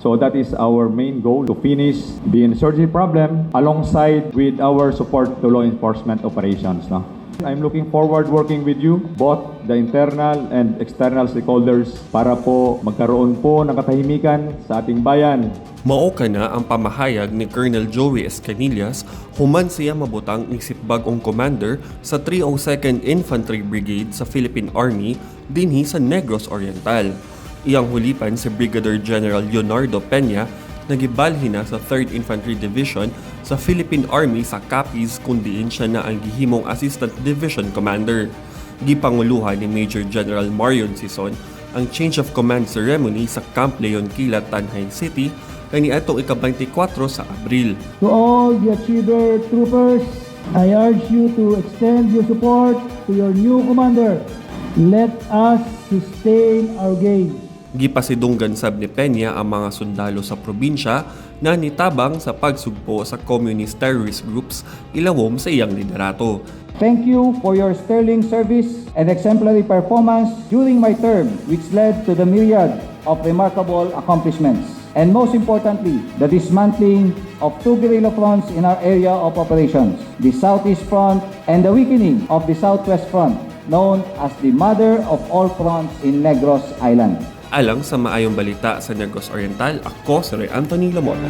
So that is our main goal, to finish the insurgency problem alongside with our support to law enforcement operations. No? I'm looking forward working with you, both the internal and external stakeholders, para po magkaroon po ng katahimikan sa ating bayan. Mao kana ang pamahayag ni Colonel Joey Escanillas human siya mabutang isip bag-ong commander sa 302nd Infantry Brigade sa Philippine Army dinhi sa Negros Oriental. Iyang hulipan si Brigadier General Leonardo Peña na gibalhin na sa 3rd Infantry Division sa Philippine Army sa Capiz, kung diin siya na ang gihimong Assistant Division Commander. Gipanguluhan ni Major General Marion Sison ang change of command ceremony sa Camp Leon Kilat, Tanjay City kaniadtong ika-24 sa Abril. To all the Achiever troopers, I urge you to extend your support to your new commander. Let us sustain our gains. Gipasidunggan sab ni Peña ang mga sundalo sa probinsya na nitabang sa pagsugpo sa communist terrorist groups ilawom sa iyang liderato. Thank you for your sterling service and exemplary performance during my term, which led to the myriad of remarkable accomplishments. And most importantly, the dismantling of two guerrilla fronts in our area of operations, the Southeast Front and the weakening of the Southwest Front, known as the mother of all fronts in Negros Island. Alang sa Maayong Balita sa Negros Oriental, ako si Ray Anthony Lamota.